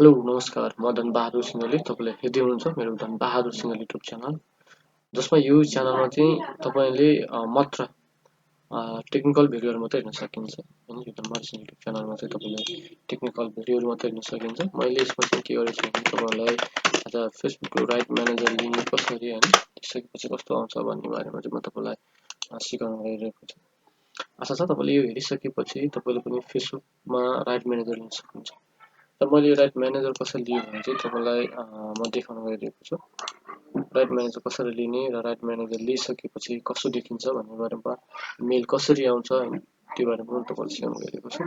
Hello नमस्कार म धनबहादुर सिंहले तपाईँले हेर्दै हुनुहुन्छ मेरो धनबहादुर सिंह युट्युब च्यानल जसमा यो च्यानलमा चाहिँ तपाईँले मात्र टेक्निकल भिडियोहरू मात्रै हेर्न सकिन्छ हैन यो धनबहादुर सिंह युट्युब च्यानलमा चाहिँ तपाईँले टेक्निकल भिडियोहरू मात्रै हेर्न सकिन्छ मैले यसमा चाहिँ के गरेको छु भने तपाईँलाई आज फेसबुकको राइट म्यानेजर लिने कसरी हैन त्यसपछि कस्तो आउँछ भन्ने बारेमा चाहिँ म तपाईँलाई सिकाउन गइरहेको छु आशा छ तपाईँले यो हेरिसकेपछि तपाईँले पनि फेसबुकमा राइट म्यानेजर लिन सक्नुहुन्छ र मैले राइट म्यानेजर कसरी लिएँ भने चाहिँ तपाईँलाई म देखाउन गइरहेको छु राइट म्यानेजर कसरी लिने र राइट म्यानेजर लिइसकेपछि कस्तो देखिन्छ भन्ने बारेमा मेल कसरी आउँछ त्यो बारेमा पनि तपाईँलाई सिकाउन गइरहेको छु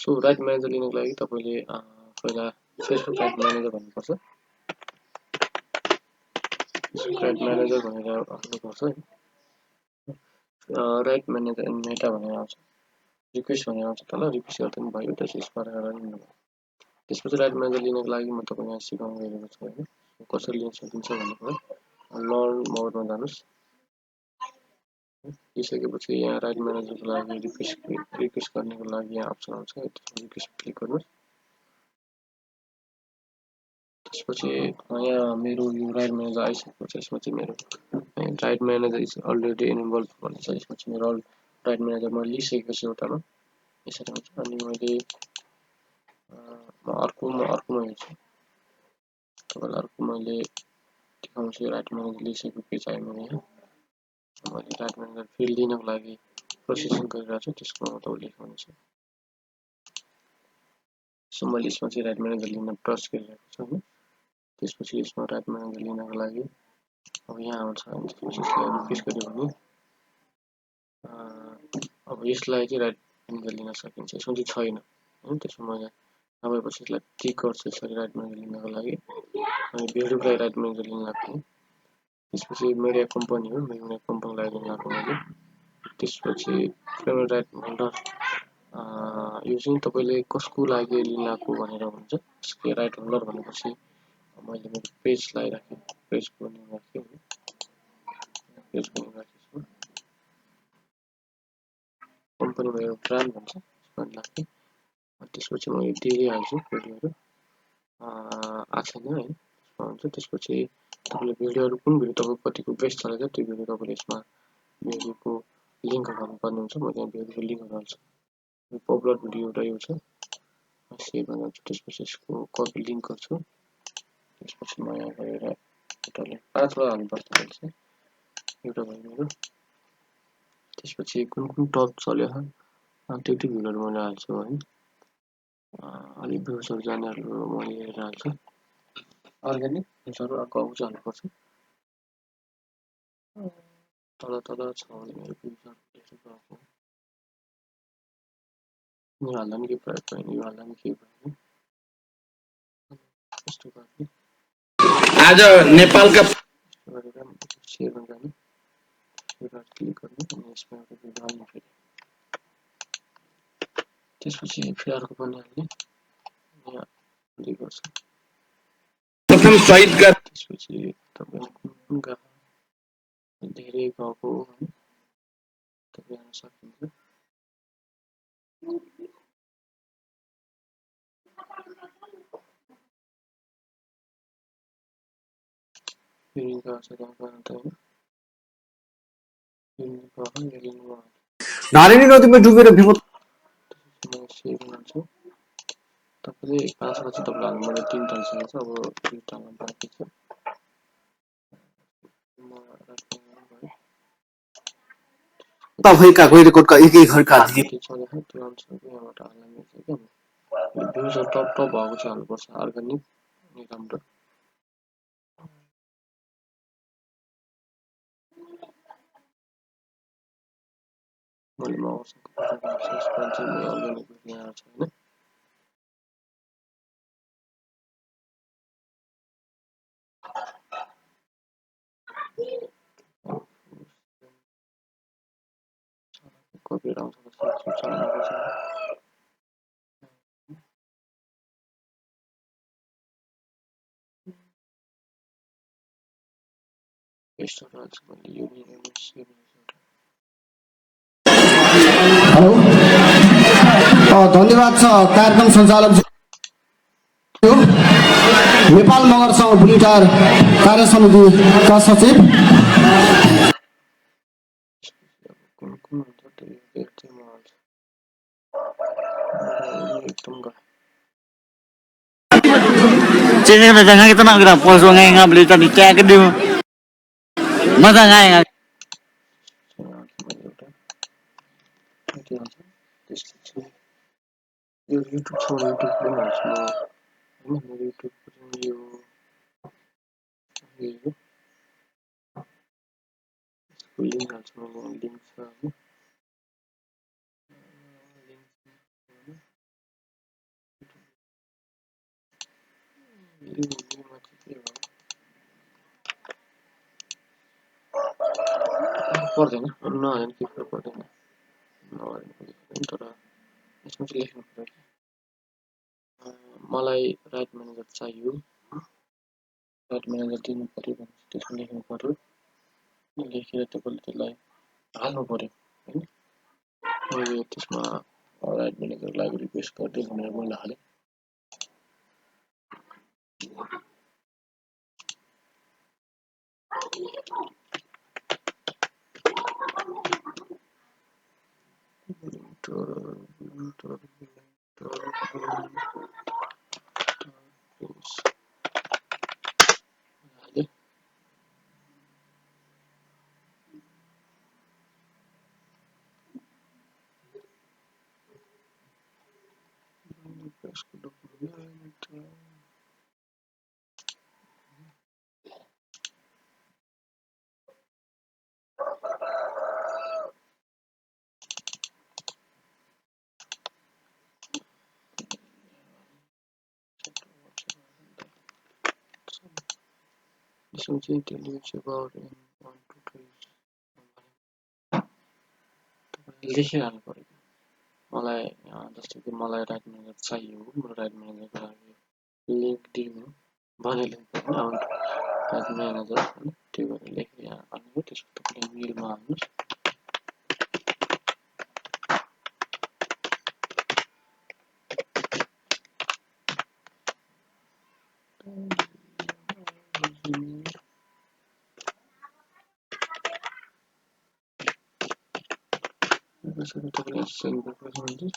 सो राइट म्यानेजर लिनको लागि तपाईँले पहिला फेसबुक राइट म्यानेजर भन्नुपर्छ फेसबुक राइट म्यानेजर भनेर हाल्नुपर्छ राइट म्यानेजर एन्ड मेटा भनेर आउँछ रिक्वेस्ट भनेर आउँछ तल रिक्वेस्ट गर्दा पनि भयो त्यसमा गरेर त्यसपछि राइट म्यानेजर लिनको लागि म तपाईँलाई सिकाउन गइरहेको छु हैन कसरी लिन सकिन्छ भन्ने कुरा लर्न मोडमा जानुस् त्यसैपछि यहाँ राइट म्यानेजरको लागि रिक्वेस्ट गर्नेको लागि यहाँ अप्सन आउँछ त्यसमा रिक्वेस्ट क्लिक गर्नुस् त्यसपछि यहाँ मेरो यो राइट म्यानेजर आइसकेको छ यसमा चाहिँ मेरो right manager is already enabled भन्ने छ यसमा चाहिँ मेरो राइट म्यानेजर म लिइसकेको छु एउटामा यसरी हुन्छ अनि मैले अर्कोमा हेर्छु तपाईँलाई अर्को मैले देखाउँछु राइट म्यानेजर लिइसकेको के चाहियो मैले यहाँ मैले राइट म्यानेजर फिल्ड लिनको लागि प्रोसेसिङ गरिरहेको छु त्यसको म तपाईँले देखाउनेछु सो मैले यसमा चाहिँ राइट म्यानेजर लिन प्रेस गरिरहेको छु हैन त्यसपछि यसमा राइट म्यानेजर लिनको लागि अब यहाँ आउँछ अनि त्यसपछि यसलाई रिक्वेस्ट गर्यो भने अब यसलाई चाहिँ राइट म्यानेजर लिन सकिन्छ यसमा चाहिँ छैन हैन त्यसमा मैले नभएपछि यसलाई टिक गर्छु यसरी राइट म्यानेजर लिनको लागि अनि भिडियोलाई राइट म्यानेजर लिन लाग्छु त्यसपछि मिडिया कम्पनी हो मिडिया कम्पनीलाई लिन लाग्छु मैले त्यसपछि पेमेन्ट राइट होल्डर यो चाहिँ तपाईँले कसको लागि लिन लाग्छु भनेर हुन्छ त्यसको राइट होल्डर भनेपछि मैले मेरो पेजलाई राखेँ पेजको नेम राखेँ पेजको नेम राखेँ कम्पनीमा एउटा ब्रान्ड भन्छ त्यसमा राखेँ त्यसपछि म यो दिइहाल्छु भिडियोहरू आएको छैन है त्यसमा हुन्छ त्यसपछि तपाईँले भिडियोहरू कुन भिडियो तपाईँको कतिको बेस्ट चलेको त्यो भिडियो तपाईँले यसमा भिडियोको लिङ्कहरू हाल्नुपर्ने हुन्छ म यहाँ भिडियोको लिङ्कहरू हाल्छु पपुलर भिडियो एउटा यो छ सेभ गर्छु त्यसपछि यसको कपी लिङ्क गर्छु त्यसपछि म यहाँ गएर एउटा लिङ्क 5 वटा हाल्नुपर्छ चाहिँ एउटा भयो मेरो त्यसपछि कुन टप चल्यो त्यो भिडियोहरू मैले हाल्छु है अलिक भ्युजहरू जानेहरू मैले हेरेर हाल्छु अर्ग्यानिक भ्युजहरू अर्को आउँछ हाल्नुपर्छ तल छ भने मेरो भ्युजहरू हेरेर गएको यो हाल्दा नि केही प्रयोग भएन यो हाल्दा नि केही भएन यस्तो गर्ने आज नेपालका गरेर सेभमा जाने एउटा क्लिक गर्ने अनि यसमा एउटा भिडियो हाल्ने फेरि त्यसपछि फेरि अर्को पनि हाल्ने यहाँ क्लिक गर्छ प्रथम शहीद का त्यसपछि तपाईहरु कुन गएको धेरै गएको हैन तपाईँ हेर्न सक्नुहुन्छ नारायणी नदीमा डुबेर विपद तपाईँले 5 पछि तपाईँलाई मैले 3 थालिसकेको छ अब 2 थाल्न बाँकी छ भएका गैरेकोटका एकै घरका त्यो अनुसार यहाँबाट हाल्न मिल्छ क्या भ्युजहरू टप भएको चाहिँ हाल्नुपर्छ अर्ग्यानिक अनि राम्रो मैले माउसको अर्ग्यानिक यहाँ छ होइन कपिराइट आउँछ हेलो धन्यवाद छ कार्यक्रम सञ्चालक नेपाल मगर सङ्घ बुढीटार कार्य समितिका सचिव कुन कुन हुन्छ त्यो एक चाहिँ म हाल्छु एकदम Jadi jangan kita nak kira pos orang yang beli tadi cek dia. Masa ngai एउटा के भन्छ त्यसपछि यो युट्युब छ युट्युब पनि हाल्छु म होइन मेरो युट्युबको चाहिँ यो यसको लिङ्क हाल्छु म लिङ्क छ होइन योमा चाहिँ के भयो पर्दैन नहाल्यो भने के फरक पर्दैन तर यसमा चाहिँ लेख्नु पर्यो कि मलाई राइट म्यानेजर चाहियो राइट म्यानेजर दिनु पर्यो भने त्यसमा लेख्नु पर्यो लेखेर तपाईँले त्यसलाई हाल्नु पर्यो होइन मैले त्यसमा राइट म्यानेजरलाई रिक्वेस्ट गर्दै भनेर मैले हालेँ यसमा चाहिँ delete about in 1 to 3 लेखेर हाल्नु पर्यो मलाई जस्तो कि मलाई राइट म्यानेजर चाहियो मेरो राइट म्यानेजरको लागि लिङ्क दिनु भनेर होइन राइट म्यानेजर होइन त्यो गरेर लेखेर हाल्नु त्यसको तपाईँले मेलमा हाल्नुहोस् त्यसरी तपाईँले सेन्ड गर्नुहुन्छ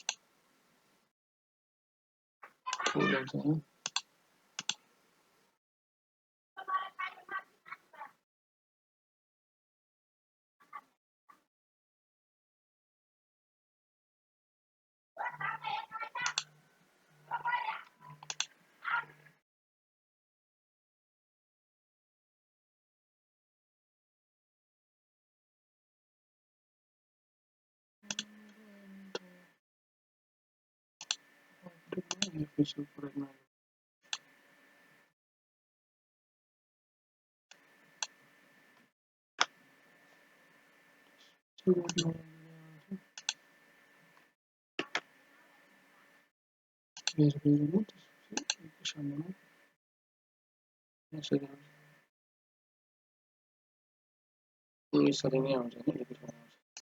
यसरी नै आउँछ